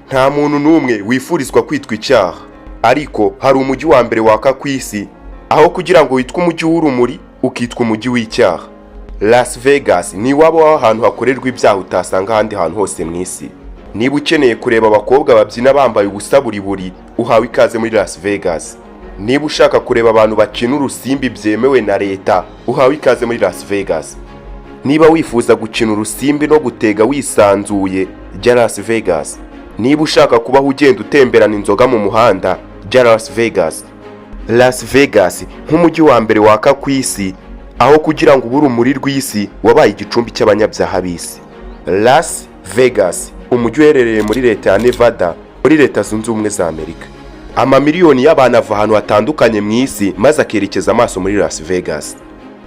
Nta muntu n'umwe wifurizwa kwitwa icyaha, ariko hari umujyi wa mbere waka ku isi, aho kugira ngo witwe umujyi w'urumuri ukitwa umujyi w'icyaha. Las Vegas ni iwabo w'ahantu hakorerwa ibyaha utasanga ahandi hantu hose mu isi. Niba ukeneye kureba abakobwa babyina bambaye ubusa buri buri, uhawe ikaze muri Las Vegas. Niba ushaka kureba abantu bakina urusimbi byemewe na leta, uhawe ikaze muri Las Vegas. Niba wifuza gukina urusimbi no gutega wisanzuye, jya Las Vegas. Niba ushaka kubaho ugenda utemberana inzoga mu muhanda, jya Las Vegas. Las Vegas, nk'umujyi wa mbere waka ku isi, aho kugira ngo ube urumuri rw'isi, wabaye igicumbi cy'abanyabyaha b'isi. Las Vegas, umujyi uherereye muri leta ya Nevada, muri Leta Zunze Ubumwe za Amerika. Amamiliyoni y'abantu ava ahantu hatandukanye mu isi maze akerekeza amaso muri Las Vegas.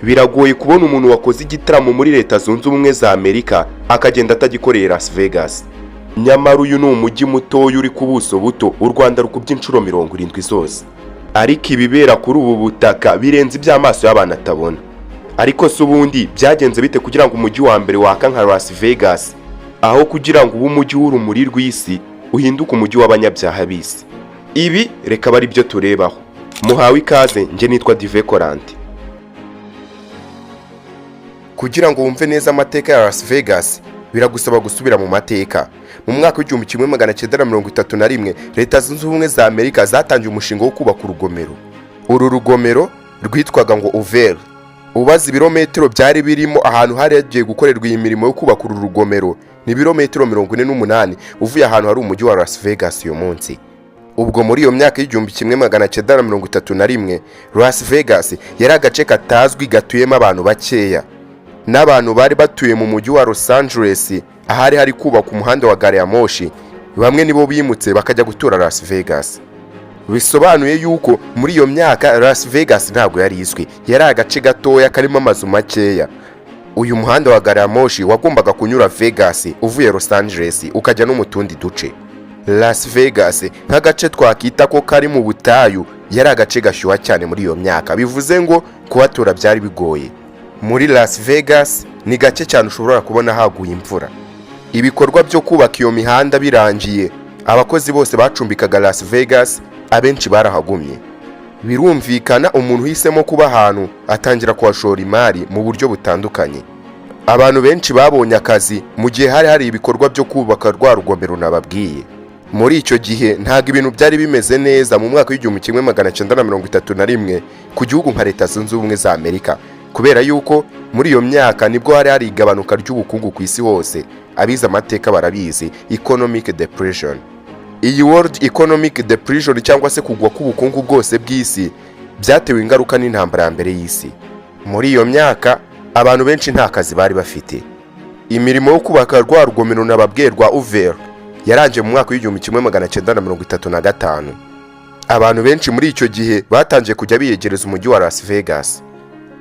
Biragoye kubona umuntu wakoze igitaramo muri Leta Zunze Ubumwe za Amerika akagenda atagikoreye Las Vegas. Nyamara uyu ni umujyi mutoya uri ku buso buto u Rwanda rukubye inshuro 70 zose, ariko ibibera kuri ubu butaka birenze iby'amaso y'abantu atabona. Ariko se ubundi byagenze bite kugira ngo umujyi wa mbere waka nka Las Vegas, aho kugira ngo ube umujyi w'urumuri rw'isi, uhinduke umujyi w'abanyabyaha b'isi? Ibi reka bari byo turebaho. Muhawe ikaze, njye nitwa Dive Korante. Kugira ngo wumve neza amateka ya Las Vegas, biragusaba gusubira mu mateka. Mu mwaka w'1931, Leta Zunze Ubumwe za Amerika zatangiye umushinga wo kubaka urugomero. Uru rugomero rwitwaga ngo Hoover. Ubaze ibirometero byari birimo ahantu hari hagiye gukorerwa iyi mirimo yo kubaka uru rugomero, ni ibirometero 48 uvuye ahantu hari umujyi wa Las Vegas uyu munsi. Ubwo muri iyo myaka y'1931, Las Vegas yari agace katazwi gatuyemo abantu bakeya, n'abantu bari batuye mu mujyi wa Los Angeles, ahari hari kubakwa umuhanda wa gari ya moshi. Bamwe nibo bimutse bakajya gutura Las Vegas. Bisobanuye yuko muri iyo myaka Las Vegas ntabwo yari izwi, yari agace gatoya karimo amazu makeya. Uyu muhanda wa gari ya moshi wagombaga kunyura Vegas uvuye Los Angeles, ukajya no mu tundi duce. Las Vegas, nk'agace twakita ko kari mu butayu, yari agace gashyuha cyane muri iyo myaka, bivuze ngo kuhatura byari bigoye. Muri Las Vegas ni gake cyane ushobora kubona haguye imvura. Ibikorwa byo kubaka iyo mihanda birangiye, abakozi bose bacumbikaga Las Vegas abenshi barahagumye. Birumvikana, umuntu uhisemo kuba ahantu atangira kuhashora imari mu buryo butandukanye. Abantu benshi babonye akazi mu gihe hari hari ibikorwa byo kubaka rwa rugomero nababwiye. Muri icyo gihe ntabwo ibintu byari bimeze neza mu mwaka w'1931 ku gihugu nka Leta Zunze Ubumwe za Amerika, kubera yuko muri iyo myaka nibwo hari hari igabanuka ry'ubukungu ku isi hose. Abize amateka barabizi, economic depression. Iyi World Economic Depression, cyangwa se kugwa k'ubukungu bwose bw'isi, byatewe ingaruka n'intambara ya mbere y'isi. Muri iyo myaka abantu benshi nta kazi bari bafite. Imirimo yo kubaka rwa rugomero nababwiye rwa Hoover yarangiye mu mwaka w'1935. Abantu benshi muri icyo gihe batangiye kujya biyegereza umujyi wa Las Vegas.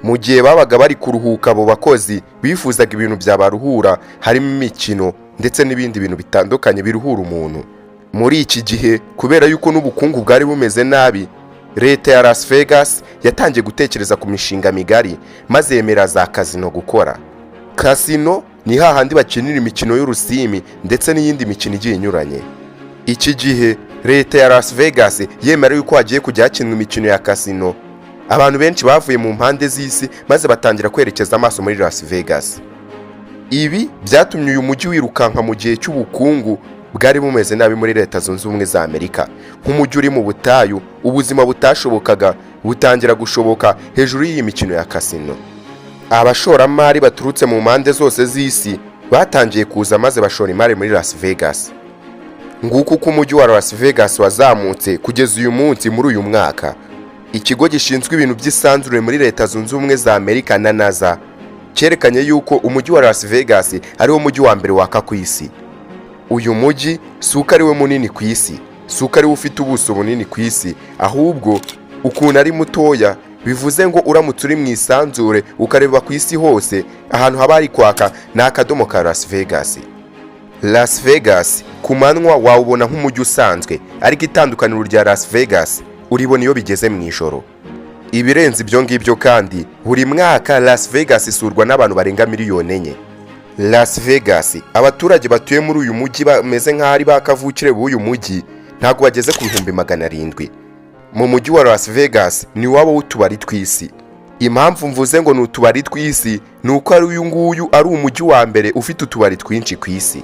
Mu gihe babaga bari kuruhuka, abo bakozi bifuzaga ibintu byabaruhura, harimo imikino ndetse n'ibindi bintu bitandukanye biruhura umuntu. Muri iki gihe, kubera yuko n'ubukungu bwari bumeze nabi, leta ya Las Vegas yatangiye gutekereza ku mishinga migari, maze yemera za casino gukora. Casino ni hahandi bakinira imikino y'urusimbi ndetse n'iyindi mikino igiye inyuranye. Iki gihe leta ya Las Vegas yemera yuko hagiye kujya hakinwa imikino ya casino, abantu benshi bavuye mu mpande z'isi maze batangira kwerekeza amaso muri Las Vegas. Ibi byatumye uyu mujyi wirukanka mu gihe cy'ubukungu bwari bumeze nabi muri Leta Zunze Ubumwe za Amerika. Nk'umujyi uri mu butayu, ubuzima butashobokaga butangira gushoboka hejuru y'iyi mikino ya casino. Abashoramari baturutse mu mpande zose z'isi batangiye kuza maze bashora imari muri Las Vegas. Nguko uko umujyi wa Las Vegas wazamutse kugeza uyu munsi. Muri uyu mwaka, ikigo gishinzwe ibintu by'isanzure muri Leta Zunze Ubumwe za Amerika na NASA cyerekanye yuko umujyi wa Las Vegas ariwo mujyi wa mbere waka ku isi. Uyu mujyi si uko ari we munini ku isi, si uko ari we ufite ubuso bunini ku isi, ahubwo ukuntu ari mutoya, bivuze ngo uramutse uri mu isanzure ukareba ku isi hose, ahantu haba hari kwaka ni akadomo ka Las Vegas. Las Vegas ku manywa wawubona nk'umujyi usanzwe, ariko itandukaniro rya Las Vegas uribona iyo bigeze mu ijoro. Ibirenze ibyo ngibyo kandi, buri mwaka Las Vegas isurwa n'abantu barenga 4 miliyoni. Las Vegas, abaturage batuye muri uyu mujyi bameze nk'aho ari ba kavukire b'uyu mujyi, ntabwo bageze ku 700,000. Mu mujyi wa Las Vegas ni wabo w'utubari tw'isi. Impamvu mvuze ngo ni utubari tw'isi ni uko ari uyu nguyu ari umujyi wa mbere ufite utubari twinshi ku isi.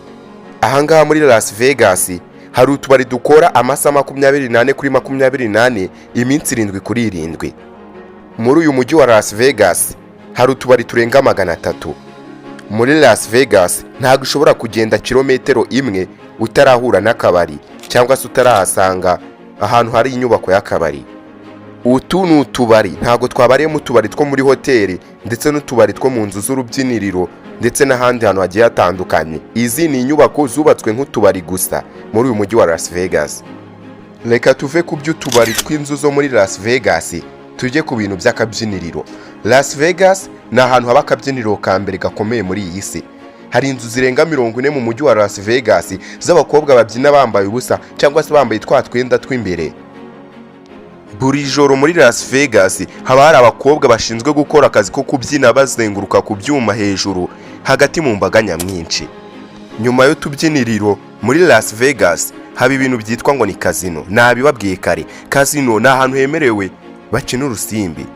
Ahangaha muri Las Vegas hari utubari dukora amasaha 24 kuri 24, iminsi 7 kuri 7. Muri uyu mujyi wa Las Vegas hari utubari turenga 300. Muri Las Vegas ntabwo ushobora kugenda kilometero imwe utarahura n'akabari cyangwa se utarahasanga ahantu hari inyubako y'akabari. Utu ni utubari, ntabwo twabariyemo utubari two muri hoteli ndetse n'utubari two mu nzu z'urubyiniriro ndetse n'ahandi hantu hagiye hatandukanye. Izi ni inyubako zubatswe nk'utubari gusa muri uyu mujyi wa Las Vegas. Reka tuve ku by'utubari tw'inzu zo muri Las Vegas, tujye ku bintu by'akabyiniriro. Las Vegas ni ahantu haba akabyiniriro ka mbere gakomeye muri iyi si. Hari inzu zirenga 40 mu mujyi wa Las Vegas z'abakobwa babyina bambaye ubusa cyangwa se bambaye twa twenda tw'imbere. Buri joro muri Las Vegas haba hari abakobwa bashinzwe gukora akazi ko kubyina bazenguruka ku byuma hejuru hagati mu mbaga nyamwinshi. Nyuma y'utubyiniriro, muri Las Vegas haba ibintu byitwa ngo ni casino. Nabibabwiye kare, casino ni ahantu hemerewe bakina urusimbi.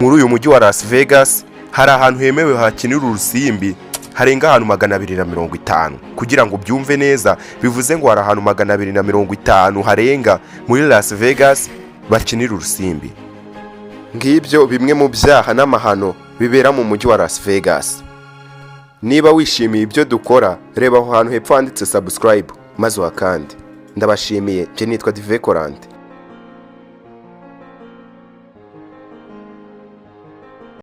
Muri uyu mujyi wa Las Vegas hari ahantu hemewe hakinira urusimbi harenga ahantu 250. Kugira ngo ubyumve neza, bivuze ngo hari ahantu 250 harenga muri Las Vegas bakinira urusimbi. Ngibyo bimwe mu byaha n'amahano bibera mu mujyi wa Las Vegas. Niba wishimiye ibyo dukora, reba aho hantu hepfo handitse subscribe maze uhakande. Ndabashimiye, njye nitwa Dive Korante.